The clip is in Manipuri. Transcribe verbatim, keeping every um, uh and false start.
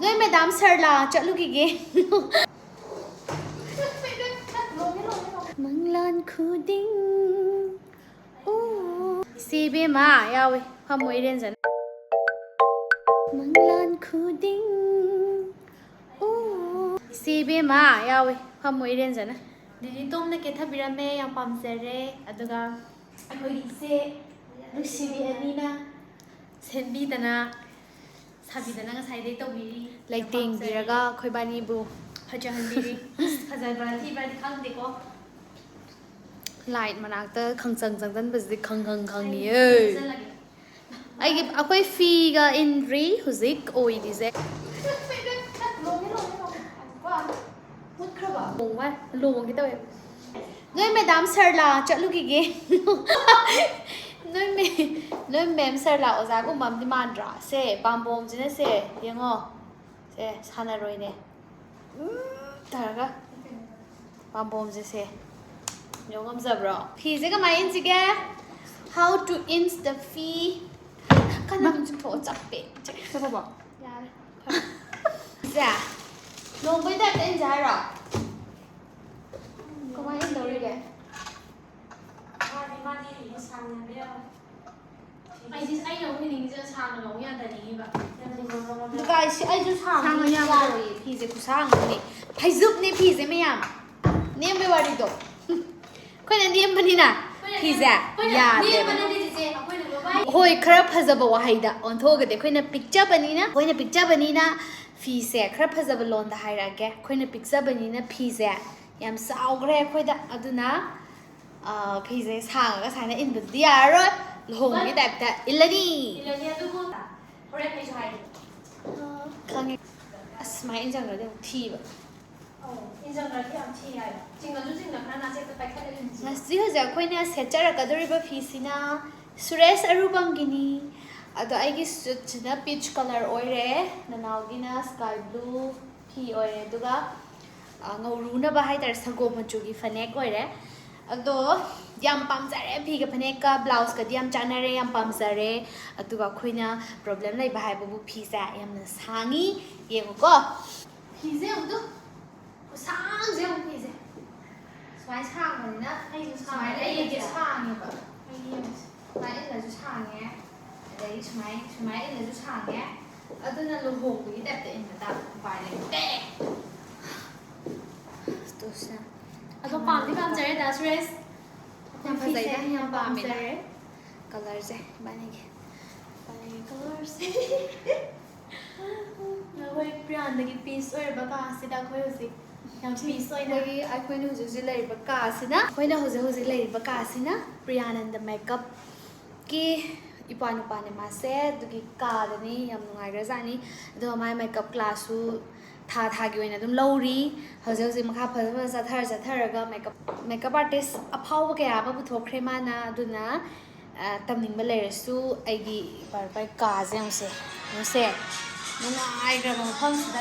ꯅꯣꯏ ꯃꯦꯗꯥꯝ ꯁꯔꯂꯥ ꯆꯠꯂꯨꯈꯤꯒꯦ꯫ ꯃꯪꯂꯥꯟ ꯈꯨꯗꯤꯡ꯫ ꯑꯣ꯫ ꯏꯆꯦ ꯏꯕꯦꯝꯃ ꯌꯥꯎꯋꯦ꯫ ꯐꯝꯃꯣ ꯏꯔꯦꯟꯖꯅ꯫ ꯃꯪꯂꯥꯟ ꯈꯨꯗꯤꯡ꯫ ꯑꯣ꯫ ꯏꯆꯦ ꯏꯕꯦꯝꯃ ꯌꯥꯎꯋꯦ꯫ ꯐꯝꯃꯣ ꯏꯔꯦꯟꯖꯅ꯫ ꯗꯤꯗꯤ ꯇꯣꯝꯅ ꯀꯦꯊꯕꯤꯔꯝꯃꯦ, ꯌꯥꯝ ꯄꯥꯝꯖꯔꯦ꯫ ꯑꯗꯨꯒ ꯑꯩꯈꯣꯏꯒꯤ ꯏꯆꯦ ꯅꯨꯡꯁꯤꯕꯤ ꯑꯅꯤꯅ ꯁꯦꯝꯕꯤꯗꯅ ꯁꯥꯕꯤꯗꯅ ꯉꯁꯥꯏꯗꯩ ꯇꯧꯕꯤꯔꯤ꯫ ꯂꯩꯇꯦꯡꯕꯤꯔꯒ ꯑꯩꯈꯣꯏꯕꯥꯅꯤꯕꯨ ꯐꯖꯍꯟꯕꯤꯔꯤ꯫ ꯐꯖꯕ꯭ꯔꯥ ꯊꯤꯕ꯭ꯔꯥꯗꯤ ꯈꯪꯗꯦꯀꯣ꯫ ꯂꯥꯏꯠ ꯃꯅꯥꯛꯇ ꯈꯪꯆꯪ ꯆꯪꯁꯟꯕꯁꯤꯗꯤ ꯈꯪ ꯈꯪ ꯈꯪꯉꯤꯌꯦ꯫ ꯆꯪꯁꯜꯂꯒꯦ꯫ ꯑꯩꯒꯤ, ꯑꯩꯈꯣꯏ ꯐꯤꯒ ꯏꯟꯗ꯭ꯔꯤ ꯍꯧꯖꯤꯛ ꯑꯣꯏꯔꯤꯁꯦ꯫ ꯂꯣꯡꯉꯦ, ꯂꯣꯡꯉꯦ, ꯂꯣꯡꯉꯦ꯫ ꯃꯨꯠꯈ꯭ꯔꯕ? ꯂꯣꯡꯕ, ꯂꯣꯡꯒꯦ ꯇꯧꯋꯦ꯫ ꯅꯣꯏ ꯃꯦꯗꯥꯝ ꯁꯔꯂꯥ ꯆꯠꯂꯨꯈꯤꯒꯦ꯫ ꯅꯣꯏ ꯃꯦ-, ꯅꯣꯏ ꯃꯦꯝ ꯁꯔꯂꯥ ꯑꯣꯖꯥꯒꯨꯝꯕ ꯑꯃꯗꯤ ꯃꯥꯟꯗ꯭ꯔꯣ? ꯁꯦ, ꯄꯥꯝꯕꯣꯝꯁꯤꯅ ꯁꯦ, ꯌꯦꯡꯉꯣ꯫ ꯁꯦ, ꯁꯥꯟꯅꯔꯣꯏꯅꯦ꯫ ꯎꯝ, ꯇꯧꯔꯒ ꯄꯥꯝꯕꯣꯝꯁꯦ ꯁꯦ꯫ ꯌꯦꯡ ꯉꯝꯖꯕ꯭ꯔꯣ? ꯐꯤꯁꯦ ꯀꯃꯥꯏꯅ ꯏꯟꯁꯤꯒꯦ? How to ins the ꯐꯤ? ꯀꯟꯅ ꯑꯗꯨꯝ ꯆꯤꯡꯊꯣꯛꯑꯣ, ꯆꯞꯄꯦ꯫ ꯆꯞꯄꯕꯣ? ꯌꯥꯔꯦ꯫ ꯐꯔꯦ꯫ ꯁꯦ, ꯂꯣꯡꯕꯩ ꯇꯥꯏꯞꯇ ꯏꯟꯁꯦ ꯍꯥꯏꯔꯣ? ꯀꯃꯥꯏꯅ ꯏꯟꯗꯧꯔꯤꯒꯦ? ꯃꯥꯗꯤ, ꯃꯥꯗꯤ ꯁꯥꯡꯅ ꯍꯟꯕ ꯌꯥꯔꯣꯏ꯫ ꯑꯩꯗꯤ, ꯑꯩꯅ ꯑꯃꯨꯛ ꯏꯅꯤꯡꯁꯦ ꯁꯥꯡꯅ ꯂꯧ ꯌꯥꯗꯅꯤꯡꯉꯤꯕ꯫ ꯌꯥꯝ ꯂꯨꯕ ꯃꯑꯣꯡꯗ꯫ ꯒꯥꯏꯁ, ꯑꯩꯁꯨ ꯁꯥꯡꯅ ꯁꯥꯡꯅ ꯌꯥꯝ ꯌꯥꯔꯣꯏꯌꯦ꯫ ꯐꯤꯁꯦ ꯈꯨꯁꯥꯡ ꯑꯃꯅꯦ꯫ ꯐꯩꯖꯨꯞꯅꯦ ꯐꯤꯁꯦ ꯃꯌꯥꯝ꯫ ꯅꯦꯝꯕꯩ ꯋꯥꯔꯤꯗꯣ꯫ ꯑꯩꯈꯣꯏꯅ ꯅꯦꯝꯕꯅꯤꯅ ꯑꯩꯈꯣꯏꯅ ꯐꯤꯁꯦ ꯅꯦꯝ-, ꯑꯩꯈꯣꯏꯅ ꯌꯥꯗꯦꯕ꯫ ꯅꯦꯝꯕ ꯅꯠꯇꯦ ꯆꯤꯆꯦ, ꯑꯩꯈꯣꯏꯅ ꯂꯣꯏ ꯍꯣꯏ, ꯈꯔ ꯐꯖꯕ ꯋꯥꯍꯩꯗ ꯑꯣꯟꯊꯣꯛꯑꯒꯗꯤ ꯑꯩꯈꯣꯏꯅ ꯄꯤꯛꯆꯕꯅꯤꯅ, ꯑꯩꯈꯣꯏꯅ ꯄꯤꯛꯆꯕꯅꯤꯅ ꯐꯤꯁꯦ ꯈꯔ ꯐꯖꯕ ꯂꯣꯟꯗ ꯍꯥꯏꯔꯛꯑꯒꯦ꯫ ꯑꯩꯈꯣꯏꯅ ꯄꯤꯛꯆꯕꯅꯤꯅ ꯐꯤꯁꯦ ꯌꯥꯝ ꯆꯥꯎꯈ꯭ꯔꯦ ꯑꯩꯈꯣꯏꯗ꯫ ꯑꯗꯨꯅ ꯑꯥ, ꯐꯤꯁꯦ ꯁꯥꯡꯉꯒ ꯁꯨꯃꯥꯏꯅ ꯏꯟꯕꯗꯨꯗꯤ ꯌꯥꯔꯔꯣꯏ꯫ ꯂꯨꯍꯣꯡꯕꯒꯤ ꯇꯥꯏꯞꯇ ꯏꯜꯂꯅꯤ꯫ ꯏꯜꯂꯅꯤ, ꯑꯗꯨꯕꯨ ꯍꯣꯔꯦꯟ ꯑꯩꯁꯨ ꯍꯥꯏꯒꯦ꯫ ꯈꯪꯉꯦ꯫ ꯑꯁ, ꯁꯨꯃꯥꯏꯅ ꯏꯟꯖꯟꯈ꯭ꯔꯗꯤ ꯑꯃꯨꯛ ꯊꯤꯕ꯫ ꯑꯧ, ꯏꯟꯖꯟꯈ꯭ꯔꯗꯤ ꯌꯥꯝ ꯊꯤ ꯍꯥꯏꯕ꯫ ꯆꯤꯡꯉꯁꯨ ꯆꯤꯡꯅ ꯈꯔ ꯅꯥꯆꯦꯛꯇ ꯄꯥꯏꯈꯠꯂ ꯏꯟꯁꯤ꯫ ꯉꯁꯤ ꯍꯧꯖꯤꯛ ꯑꯩꯈꯣꯏꯅ ꯁꯦꯠꯆꯔꯛꯀꯗꯧꯔꯤꯕ ꯐꯤꯁꯤꯅ ꯁꯨꯔꯦꯁ ꯑꯔꯨꯕꯝꯒꯤꯅꯤ꯫ ꯑꯗꯣ ꯑꯩꯒꯤ ꯁꯨꯠꯁꯤꯅ peach colour ꯑꯣꯏꯔꯦ, ꯅꯅꯥꯎꯒꯤꯅ sky blue ꯐꯤ ꯑꯣꯏꯔꯦ, ꯑꯗꯨꯒ, ꯑ, ꯉꯧꯔꯨꯅꯕ ꯍꯥꯏꯇꯥꯔꯦ, ꯁꯪꯒꯣꯝ ꯃꯆꯨꯒꯤ ꯐꯅꯦꯛ ꯑꯣꯏꯔꯦ꯫ ꯑꯗꯣ ꯌꯥꯝ ꯄꯥꯝꯖꯔꯦ, ꯐꯤꯒ ꯐꯅꯦꯛꯀ ꯕ꯭ꯂꯥꯎꯁꯀꯗꯤ ꯌꯥꯝ ꯆꯥꯟꯅꯔꯦ, ꯌꯥꯝ ꯄꯥꯝꯖꯔꯦ꯫ ꯑꯗꯨꯒ ꯑꯩꯈꯣꯏꯅ ꯄ꯭ꯔꯣꯕ꯭ꯂꯦꯝ ꯂꯩꯕ ꯍꯥꯏꯕꯕꯨ ꯐꯤꯁꯦ ꯌꯥꯝꯅ ꯁꯥꯡꯉꯤ꯫ ꯌꯦꯡꯉꯨꯀꯣ, ꯐꯤꯁꯦ ꯌꯦꯡꯉꯨ ꯇꯨ, ꯈꯨꯁꯥꯡꯁꯦ ꯌꯦꯡꯉꯨ꯫ ꯐꯤꯁꯦ ꯁꯨꯃꯥꯏꯅ ꯁꯥꯡꯕꯅꯤꯅ ꯑꯩꯁꯨ ꯁꯨꯃꯥꯏꯅ ꯁꯥꯡꯉꯦ꯫ ꯑꯩꯒꯤꯗꯤ ꯁꯥꯡꯉꯦꯕ꯫ ꯑꯩꯒꯤ ꯌꯦꯡꯉꯨꯁꯦ꯫ ꯁꯨꯃꯥꯏꯅ ꯏꯜꯂꯁꯨ ꯁꯥꯡꯉꯦ, ꯑꯗꯒꯤ ꯁꯨꯃꯥꯏ-, ꯁꯨꯃꯥꯏꯅ ꯏꯜꯂꯁꯨ ꯁꯥꯡꯉꯦ꯫ ꯑꯗꯨꯅ ꯂꯨꯍꯣꯡꯕꯒꯤ ꯇꯥꯏꯞꯇ ꯏꯟꯕ ꯇꯥꯕ, ꯎꯄꯥꯏ ꯂꯩꯇꯦ꯫ ꯑꯗꯣ ꯄꯥꯝꯗꯤ ꯄꯥꯝꯖꯔꯦ ꯗꯥ ꯁꯨꯔꯦꯁ꯫ ꯌꯥꯝ ꯐꯖꯩꯗ, ꯐꯤꯁꯦ ꯌꯥꯝ ꯌꯥꯝ ꯄꯥꯝꯃꯦꯗ꯫ ꯄꯥꯝꯖꯔꯦ꯫ ꯀꯂꯔꯁꯦ ꯏꯕꯥꯅꯤꯒꯤ, ꯏꯕꯥꯅꯤꯒꯤ ꯀꯂꯔꯁꯦ꯫ ꯑꯩꯈꯣꯏ ꯄ꯭ꯔꯤꯌꯥꯟꯗꯒꯤ ꯄꯤꯁ ꯑꯣꯏꯔꯕ ꯀꯥꯁꯤꯗ ꯑꯩꯈꯣꯏ ꯍꯧꯖꯤꯛ ꯌꯥꯝ ꯄꯤꯁ ꯑꯣꯏꯅ ꯑꯩꯈꯣꯏꯒꯤ, ꯑꯩꯈꯣꯏꯅ ꯍꯧꯖꯤꯛ ꯍꯧꯖꯤꯛ ꯂꯩꯔꯤꯕ ꯀꯥꯁꯤꯅ, ꯑꯩꯈꯣꯏꯅ ꯍꯧꯖꯤꯛ ꯍꯧꯖꯤꯛ ꯂꯩꯔꯤꯕ ꯀꯥꯁꯤꯅ ꯄ꯭ꯔꯤꯌꯥꯅꯟꯗ ꯃꯦꯀꯞꯀꯤ ꯏꯄ꯭ꯋꯥ ꯅꯨꯄꯥꯅꯦ ꯃꯥꯁꯦ꯫ ꯑꯗꯨꯒꯤ ꯀꯥꯗꯅꯤ꯫ ꯌꯥꯝ ꯅꯨꯡꯉꯥꯏꯈ꯭ꯔꯖꯥꯠꯅꯤ꯫ ꯑꯗꯨꯒ ꯃꯥꯏ ꯃꯦꯀꯞ ꯀ꯭ꯂꯥꯁꯁꯨ ꯊꯥ ꯊꯥꯒꯤ ꯑꯣꯏꯅ ꯑꯗꯨꯝ ꯂꯧꯔꯤ꯫ ꯍꯧꯖꯤꯛ ꯍꯧꯖꯤꯛ ꯃꯈꯥ ꯐꯖ ꯐꯖꯅ ꯆꯠꯊꯔ ꯆꯠꯊꯔꯒ ꯃꯦꯀꯞ, ꯃꯦꯀꯞ ꯑꯥꯔꯇꯤꯁ ꯑꯐꯥꯎꯕ ꯀꯌꯥ ꯑꯃ ꯄꯨꯊꯣꯛꯈ꯭ꯔꯦ ꯃꯥꯅ꯫ ꯑꯗꯨꯅ, ꯑ, ꯇꯝꯅꯤꯡꯕ ꯂꯩꯔꯁꯨ ꯑꯩꯒꯤ ꯏꯄꯥ ꯏꯄꯥ ꯀꯥꯁꯦ ꯌꯦꯡꯉꯨꯁꯦ꯫ ꯌꯦꯡꯉꯨꯁꯦ꯫ ꯅꯨꯡꯉꯥꯏꯈ꯭ꯔꯕ ꯃꯐꯝꯁꯤꯗ꯫